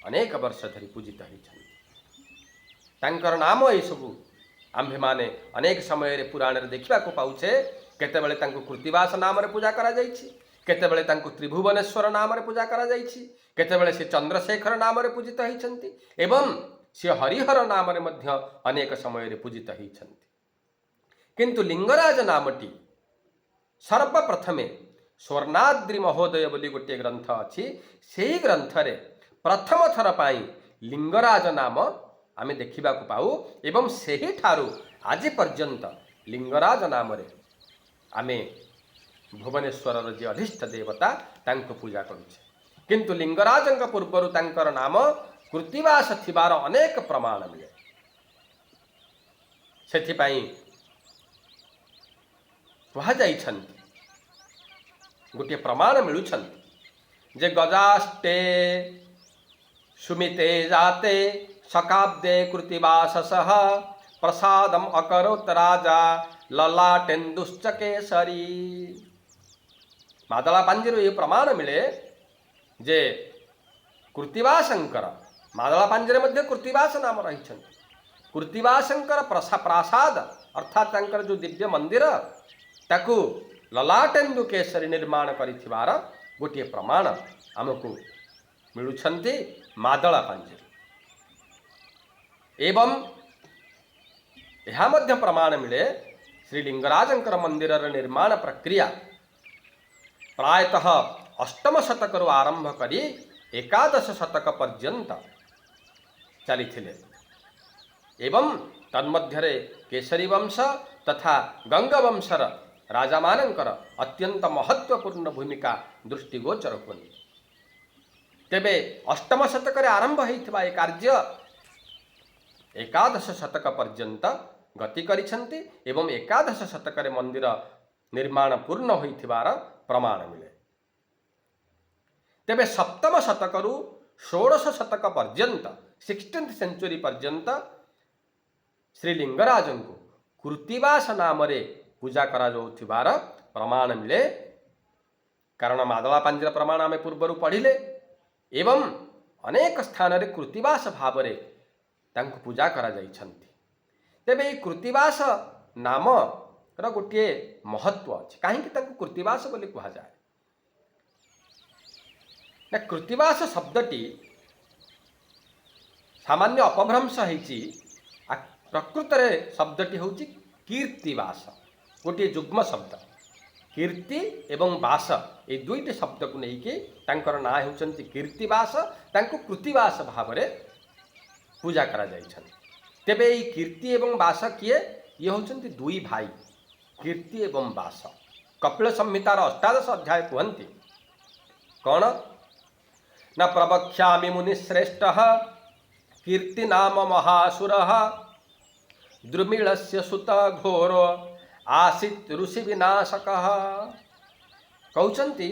ଅନେକ ବର୍ଷ ଧରି ପୂଜିତ ହୋଇଛନ୍ତି। ତାଙ୍କର ନାମ ଏସବୁ ଆମ୍ଭେମାନେ ଅନେକ ସମୟରେ ପୁରାଣରେ ଦେଖିବାକୁ ପାଉଛେ। କେତେବେଳେ ତାଙ୍କୁ କୃତିବାସ ନାମରେ ପୂଜା କରାଯାଇଛି, କେତେବେଳେ ତାଙ୍କୁ ତ୍ରିଭୁବନେଶ୍ୱର ନାମରେ ପୂଜା କରାଯାଇଛି, କେତେବେଳେ ସେ ଚନ୍ଦ୍ରଶେଖର ନାମରେ ପୂଜିତ ହୋଇଛନ୍ତି ଏବଂ ସେ ହରିହର ନାମରେ ମଧ୍ୟ ଅନେକ ସମୟରେ ପୂଜିତ ହୋଇଛନ୍ତି। କିନ୍ତୁ ଲିଙ୍ଗରାଜ ନାମଟି ସର୍ବପ୍ରଥମେ ସ୍ୱର୍ଣ୍ଣାଦ୍ରି ମହୋଦୟ ବୋଲି ଗୋଟିଏ ଗ୍ରନ୍ଥ ଅଛି, ସେହି ଗ୍ରନ୍ଥରେ ପ୍ରଥମ ଥର ପାଇଁ ଲିଙ୍ଗରାଜ ନାମ ଆମେ ଦେଖିବାକୁ ପାଉ ଏବଂ ସେହିଠାରୁ ଆଜି ପର୍ଯ୍ୟନ୍ତ ଲିଙ୍ଗରାଜ ନାମରେ ଆମେ ଭୁବନେଶ୍ୱରର ଯିଏ ଅଧିଷ୍ଠ ଦେବତା, ତାଙ୍କୁ ପୂଜା କରୁଛେ। କିନ୍ତୁ ଲିଙ୍ଗରାଜଙ୍କ ପୂର୍ବରୁ ତାଙ୍କର ନାମ କୃତିବାସ ଥିବାର ଅନେକ ପ୍ରମାଣ ମିଳେ। ସେଥିପାଇଁ କୁହାଯାଇଛନ୍ତି, ଗୋଟିଏ ପ୍ରମାଣ ମିଳୁଛନ୍ତି ଯେ ଗଜାଷ୍ଟେ ସୁମିତେ ଜାତେ ଶକାବ୍ଦେ କୃତିବାସସଃ ପ୍ରସାଦମ ଅକରୋତ ରାଜା ଲଲାଟେନ୍ଦୁଶ୍ଚ କେଶରୀ। ମାଦଳା ପାଞ୍ଜିରୁ ଏହି ପ୍ରମାଣ ମିଳେ ଯେ କୃତିବାସଙ୍କର, ମାଦଳା ପାଞ୍ଜିରେ ମଧ୍ୟ କୃତିବାସ ନାମ ରହିଛନ୍ତି, କୃତିବାସଙ୍କର ପ୍ରାସାଦ, ଅର୍ଥାତ୍ ତାଙ୍କର ଯେଉଁ ଦିବ୍ୟ ମନ୍ଦିର, ତାକୁ ଲଲାଟେନ୍ଦୁ କେଶରୀ ନିର୍ମାଣ କରିଥିବାର ଗୋଟିଏ ପ୍ରମାଣ ଆମକୁ ମିଳୁଛନ୍ତି ମାଦଳା ପାଞ୍ଜିରୁ। ଏବଂ ଏହା ମଧ୍ୟ ପ୍ରମାଣ ମିଳେ ଶ୍ରୀ ଲିଙ୍ଗରାଜଙ୍କର ମନ୍ଦିରର ନିର୍ମାଣ ପ୍ରକ୍ରିୟା ପ୍ରାୟତଃ ଅଷ୍ଟମ ଶତକରୁ ଆରମ୍ଭ କରି 11 ଶତକ ପର୍ଯ୍ୟନ୍ତ ଚାଲିଥିଲେ ଏବଂ ତନ୍ମଧ୍ୟରେ କେଶରୀ ବଂଶ ତଥା ଗଙ୍ଗବଂଶର ରାଜାମାନଙ୍କର ଅତ୍ୟନ୍ତ ମହତ୍ତ୍ୱପୂର୍ଣ୍ଣ ଭୂମିକା ଦୃଷ୍ଟିଗୋଚର ହୁଅନ୍ତି। ତେବେ ଅଷ୍ଟମ ଶତକରେ ଆରମ୍ଭ ହୋଇଥିବା ଏ କାର୍ଯ୍ୟ 11 ଶତକ ପର୍ଯ୍ୟନ୍ତ ଗତି କରିଛନ୍ତି ଏବଂ 11 ଶତକରେ ମନ୍ଦିର ନିର୍ମାଣ ପୂର୍ଣ୍ଣ ହୋଇଥିବାର ପ୍ରମାଣ ମିଳେ। ତେବେ ସପ୍ତମ ଶତକରୁ 16 ଶତକ ପର୍ଯ୍ୟନ୍ତ, 16th century ପର୍ଯ୍ୟନ୍ତ ଶ୍ରୀ ଲିଙ୍ଗରାଜଙ୍କୁ କୃତିବାସ ନାମରେ ପୂଜା କରାଯାଉଥିବାର ପ୍ରମାଣ ମିଳେ। କାରଣ ମାଦଳା ପାଞ୍ଜିର ପ୍ରମାଣ ଆମେ ପୂର୍ବରୁ ପଢ଼ିଲେ ଏବଂ ଅନେକ ସ୍ଥାନରେ କୃତିବାସ ଭାବରେ ତାଙ୍କୁ ପୂଜା କରାଯାଇଛନ୍ତି। ତେବେ ଏଇ କୃତିବାସ ନାମର ଗୋଟିଏ ମହତ୍ଵ ଅଛି। କାହିଁକି ତାଙ୍କୁ କୃତିବାସ ବୋଲି କୁହାଯାଏ ନା, କୃତିବାସ ଶବ୍ଦଟି ସାମାନ୍ୟ ଅପଭ୍ରଂଶ ହେଇଛି। ପ୍ରକୃତରେ ଶବ୍ଦଟି ହେଉଛି କୀର୍ତ୍ତିବାସ, ଗୋଟିଏ ଯୁଗ୍ମ ଶବ୍ଦ। କୀର୍ତ୍ତି ଏବଂ ବାସ, ଏଇ ଦୁଇଟି ଶବ୍ଦକୁ ନେଇକି ତାଙ୍କର ନାଁ ହେଉଛନ୍ତି କୀର୍ତ୍ତିବାସ। ତାଙ୍କୁ କୃତିବାସ ଭାବରେ ପୂଜା କରାଯାଇଛନ୍ତି। ତେବେ ଏଇ କୀର୍ତ୍ତି ଏବଂ ବାସ କିଏ? ଇଏ ହେଉଛନ୍ତି ଦୁଇ ଭାଇ, କୀର୍ତ୍ତି ଏବଂ ବାସ। କପିଳ ସଂହିତାର 18 ଅଧ୍ୟାୟ କୁହନ୍ତି କ'ଣ ନା, ପ୍ରବକ୍ଷ୍ୟାମି ମୁନିଶ୍ରେଷ୍ଠ କୀର୍ତ୍ତି ନାମ ମହାସୁର, ଦ୍ରୁମିଳସ୍ୟ ସୁତ ଘୋର ଆସିତ୍ ଋଷି ବିନାଶକ। କହୁଛନ୍ତି,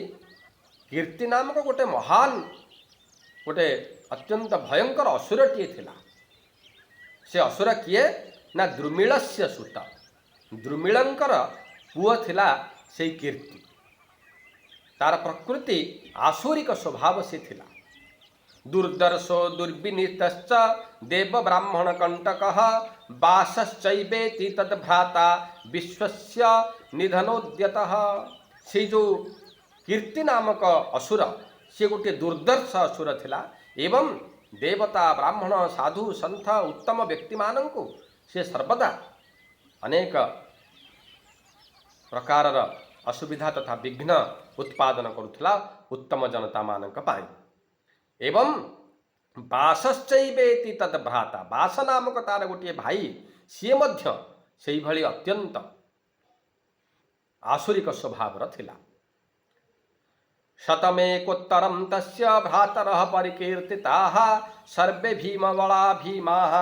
କୀର୍ତ୍ତି ନାମକ ଗୋଟେ ମହାନ, ଗୋଟେ ଅତ୍ୟନ୍ତ ଭୟଙ୍କର ଅସୁରଟିଏ ଥିଲା। ସେ ଅସୁର କିଏ ନା, ଦ୍ରୁମିଳସ୍ୟ ସୁତ, ଦ୍ରୁମିଳଙ୍କର ପୁଅ ଥିଲା ସେଇ କୀର୍ତ୍ତି। ତାର ପ୍ରକୃତି ଆସୁରିକ ସ୍ୱଭାବ ସେ ଥିଲା। ଦୁର୍ଦର୍ଶୋ ଦୁର୍ବିନୀତଶ୍ଚ ଦେବ ବ୍ରାହ୍ମଣ କଣ୍ଟକ, ବାସଶ୍ଚୈବେତି ତଦ୍ଭ୍ରାତା ବିଶ୍ୱସ୍ୟ ନିଧନୋଦ୍ୟତଃ। ସେଇ ଯେଉଁ କୀର୍ତ୍ତି ନାମକ ଅସୁର, ସିଏ ଗୋଟିଏ ଦୁର୍ଦର୍ଶ ଅସୁର ଥିଲା ଏବଂ ଦେବତା, ବ୍ରାହ୍ମଣ, ସାଧୁ ସନ୍ଥ, ଉତ୍ତମ ବ୍ୟକ୍ତିମାନଙ୍କୁ ସେ ସର୍ବଦା ଅନେକ ପ୍ରକାରର ଅସୁବିଧା ତଥା ବିଘ୍ନ ଉତ୍ପାଦନ କରୁଥିଲା ଉତ୍ତମ ଜନତାମାନଙ୍କ ପାଇଁ। ଏବଂ ବାସଶ୍ଚୈବେତି ତଦ୍ ଭ୍ରାତା, ବାସ ନାମକ ତାର ଗୋଟିଏ ଭାଇ, ସିଏ ମଧ୍ୟ ସେଇଭଳି ଅତ୍ୟନ୍ତ ଆସୁରିକ ସ୍ୱଭାବର ଥିଲା। ଶତମେକୋତ୍ତରಂ ତସ୍ୟ ଭ୍ରାତରଃ ପରିକୀର୍ତ୍ତିତାଃ ସର୍ବେ ଭୀମବଳା ଭୀମାଃ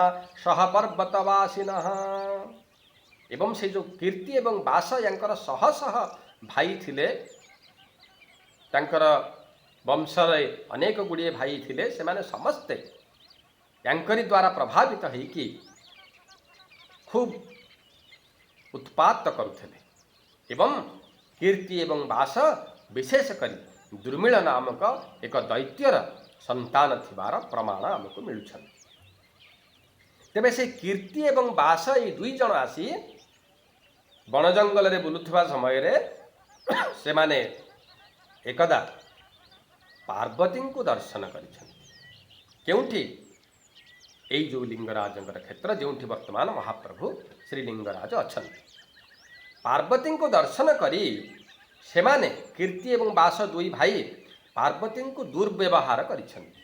ସହ ପର୍ବତବାସିନଃ। ଏବଂ ସେ ଯେଉଁ କୀର୍ତ୍ତି ଏବଂ ବାସ, ୟାଙ୍କର ଶହ ଶହ ଭାଇ ଥିଲେ। ତାଙ୍କର ବଂଶରେ ଅନେକ ଗୁଡ଼ିଏ ଭାଇ ଥିଲେ। ସେମାନେ ସମସ୍ତେ ୟାଙ୍କରି ଦ୍ୱାରା ପ୍ରଭାବିତ ହେଇକି ଖୁବ୍ ଉତ୍ପାତ କରୁଥିଲେ ଏବଂ କୀର୍ତ୍ତି ଏବଂ ବାସ ବିଶେଷ କରି ଦୁର୍ମିଳ ନାମକ ଏକ ଦୈତ୍ୟର ସନ୍ତାନ ଥିବାର ପ୍ରମାଣ ଆମକୁ ମିଳୁଛନ୍ତି। ତେବେ ସେ କୀର୍ତ୍ତି ଏବଂ ବାସ, ଏଇ ଦୁଇ ଜଣ ଆସି ବଣ ଜଙ୍ଗଲରେ ବୁଲୁଥିବା ସମୟରେ ସେମାନେ ଏକଦା ପାର୍ବତୀଙ୍କୁ ଦର୍ଶନ କରିଛନ୍ତି। କେଉଁଠି? ଏଇ ଯେଉଁ ଲିଙ୍ଗରାଜଙ୍କର କ୍ଷେତ୍ର, ଯେଉଁଠି ବର୍ତ୍ତମାନ ମହାପ୍ରଭୁ ଶ୍ରୀ ଲିଙ୍ଗରାଜ ଅଛନ୍ତି। ପାର୍ବତୀଙ୍କୁ ଦର୍ଶନ କରି ସେମାନେ, କୀର୍ତ୍ତି ଏବଂ ବାସ ଦୁଇ ଭାଇ, ପାର୍ବତୀଙ୍କୁ ଦୁର୍ବ୍ୟବହାର କରିଛନ୍ତି।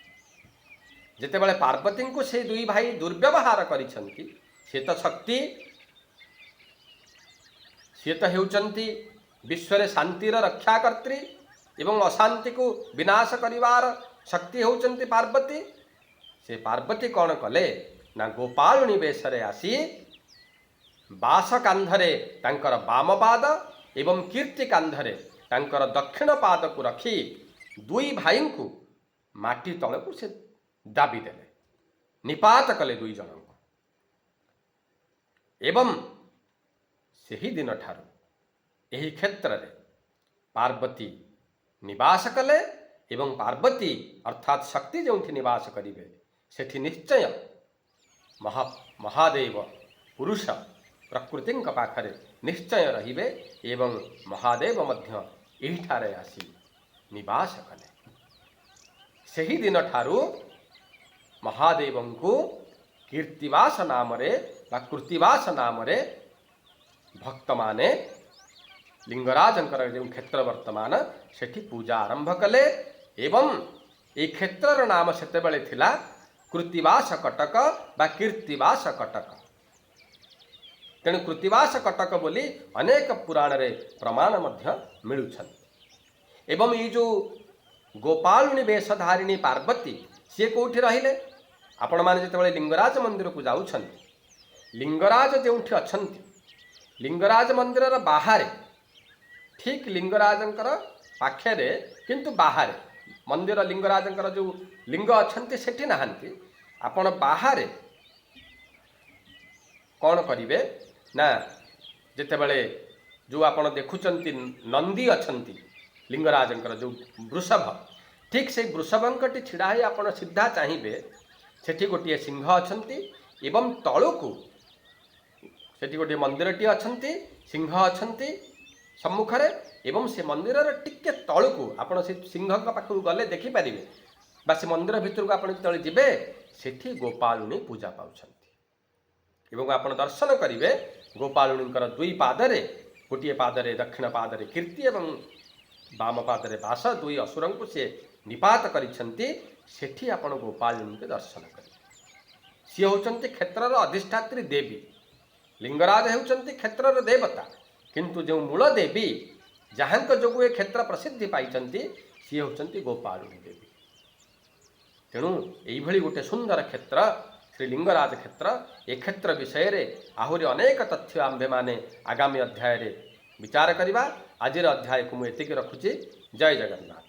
ଯେତେବେଳେ ପାର୍ବତୀଙ୍କୁ ସେ ଦୁଇ ଭାଇ ଦୁର୍ବ୍ୟବହାର କରିଛନ୍ତି, ସେ ତ ଶକ୍ତି, ସିଏ ତ ହେଉଛନ୍ତି ବିଶ୍ୱରେ ଶାନ୍ତିର ରକ୍ଷାକର୍ତ୍ରୀ ଏବଂ ଅଶାନ୍ତିକୁ ବିନାଶ କରିବାର ଶକ୍ତି ହେଉଛନ୍ତି ପାର୍ବତୀ। ସେ ପାର୍ବତୀ କ'ଣ କଲେ ନା, ଗୋପାଳୁଣୀ ବେଶରେ ଆସି ବାସ କାନ୍ଧରେ ତାଙ୍କର ବାମ ପାଦ ଏବଂ କୀର୍ତ୍ତି କାନ୍ଧରେ ତାଙ୍କର ଦକ୍ଷିଣ ପାଦକୁ ରଖି ଦୁଇ ଭାଇଙ୍କୁ ମାଟି ତଳକୁ ସେ ଦାବି ଦେଲେ, ନିପାତ କଲେ ଦୁଇ ଜଣଙ୍କୁ। ଏବଂ ସେହି ଦିନଠାରୁ ଏହି କ୍ଷେତ୍ରରେ ପାର୍ବତୀ ନିବାସ କଲେ ଏବଂ ପାର୍ବତୀ ଅର୍ଥାତ୍ ଶକ୍ତି ଯେଉଁଠି ନିବାସ କରିବେ, ସେଠି ନିଶ୍ଚୟ ମହାଦେବ ପୁରୁଷ ପ୍ରକୃତିଙ୍କ ପାଖରେ ନିଶ୍ଚୟ ରହିବେ ଏବଂ ମହାଦେବ ମଧ୍ୟ ଏହିଠାରେ ଆସି ନିବାସ କଲେ। ସେହି ଦିନଠାରୁ ମହାଦେବଙ୍କୁ କୀର୍ତ୍ତିବାସ ନାମରେ ବା କୃତିବାସ ନାମରେ ଭକ୍ତମାନେ ଲିଙ୍ଗରାଜଙ୍କର ଯେଉଁ କ୍ଷେତ୍ର ବର୍ତ୍ତମାନ, ସେଠି ପୂଜା ଆରମ୍ଭ କଲେ ଏବଂ ଏଇ କ୍ଷେତ୍ରର ନାମ ସେତେବେଳେ ଥିଲା କୃତିବାସ କଟକ ବା କୀର୍ତ୍ତିବାସ କଟକ। ତେଣୁ କୃତିବାସ କଟକ ବୋଲି ଅନେକ ପୁରାଣରେ ପ୍ରମାଣ ମଧ୍ୟ ମିଳୁଛନ୍ତି। ଏବଂ ଏଇ ଯେଉଁ ଗୋପାଳୁଣୀ ବେଶଧାରିଣୀ ପାର୍ବତୀ, ସିଏ କେଉଁଠି ରହିଲେ? ଆପଣମାନେ ଯେତେବେଳେ ଲିଙ୍ଗରାଜ ମନ୍ଦିରକୁ ଯାଉଛନ୍ତି, ଲିଙ୍ଗରାଜ ଯେଉଁଠି ଅଛନ୍ତି, ଲିଙ୍ଗରାଜ ମନ୍ଦିରର ବାହାରେ, ଠିକ୍ ଲିଙ୍ଗରାଜଙ୍କର ପାଖରେ କିନ୍ତୁ ବାହାରେ, ମନ୍ଦିର ଲିଙ୍ଗରାଜଙ୍କର ଯେଉଁ ଲିଙ୍ଗ ଅଛନ୍ତି ସେଠି ନାହାନ୍ତି। ଆପଣ ବାହାରେ କ'ଣ କରିବେ ନା, ଯେତେବେଳେ ଯେଉଁ ଆପଣ ଦେଖୁଛନ୍ତି ନନ୍ଦୀ ଅଛନ୍ତି, ଲିଙ୍ଗରାଜଙ୍କର ଯେଉଁ ବୃଷଭ, ଠିକ୍ ସେଇ ବୃଷଭଙ୍କଠି ଛିଡ଼ା ହେଇ ଆପଣ ସିଧା ଚାହିଁବେ, ସେଠି ଗୋଟିଏ ସିଂହ ଅଛନ୍ତି ଏବଂ ତଳକୁ ସେଠି ଗୋଟିଏ ମନ୍ଦିରଟିଏ ଅଛନ୍ତି, ସିଂହ ଅଛନ୍ତି ସମ୍ମୁଖରେ ଏବଂ ସେ ମନ୍ଦିରର ଟିକେ ତଳକୁ ଆପଣ ସେ ସିଂହଙ୍କ ପାଖକୁ ଗଲେ ଦେଖିପାରିବେ ବା ସେ ମନ୍ଦିର ଭିତରକୁ ଆପଣ ଯେତେବେଳେ ଯିବେ, ସେଠି ଗୋପାଳୁଣୀ ପୂଜା ପାଉଛନ୍ତି ଏବଂ ଆପଣ ଦର୍ଶନ କରିବେ ଗୋପାଳୁଣୀଙ୍କର ଦୁଇ ପାଦରେ, ଗୋଟିଏ ପାଦରେ, ଦକ୍ଷିଣ ପାଦରେ କୀର୍ତ୍ତି ଏବଂ ବାମ ପାଦରେ ବାସ, ଦୁଇ ଅସୁରଙ୍କୁ ସେ ନିପାତ କରିଛନ୍ତି। ସେଠି ଆପଣ ଗୋପାଳୁଣୀଙ୍କୁ ଦର୍ଶନ କରିବେ। ସିଏ ହେଉଛନ୍ତି କ୍ଷେତ୍ରର ଅଧିଷ୍ଠାତ୍ରୀ ଦେବୀ। ଲିଙ୍ଗରାଜ ହେଉଛନ୍ତି କ୍ଷେତ୍ରର ଦେବତା, କିନ୍ତୁ ଯେଉଁ ମୂଳ ଦେବୀ, ଯାହାଙ୍କ ଯୋଗୁଁ ଏ କ୍ଷେତ୍ର ପ୍ରସିଦ୍ଧି ପାଇଛନ୍ତି, ସିଏ ହେଉଛନ୍ତି ଗୋପାଳୁଣୀ ଦେବୀ। ତେଣୁ ଏଇଭଳି ଗୋଟେ ସୁନ୍ଦର କ୍ଷେତ୍ର ଶ୍ରୀ ଲିଙ୍ଗରାଜ କ୍ଷେତ୍ର। ଏ କ୍ଷେତ୍ର ବିଷୟରେ ଆହୁରି ଅନେକ ତଥ୍ୟ ଆମ୍ଭେମାନେ ଆଗାମୀ ଅଧ୍ୟାୟରେ ବିଚାର କରିବା। ଆଜିର ଅଧ୍ୟାୟକୁ ମୁଁ ଏତିକି ରଖୁଛି। ଜୟ ଜଗନ୍ନାଥ।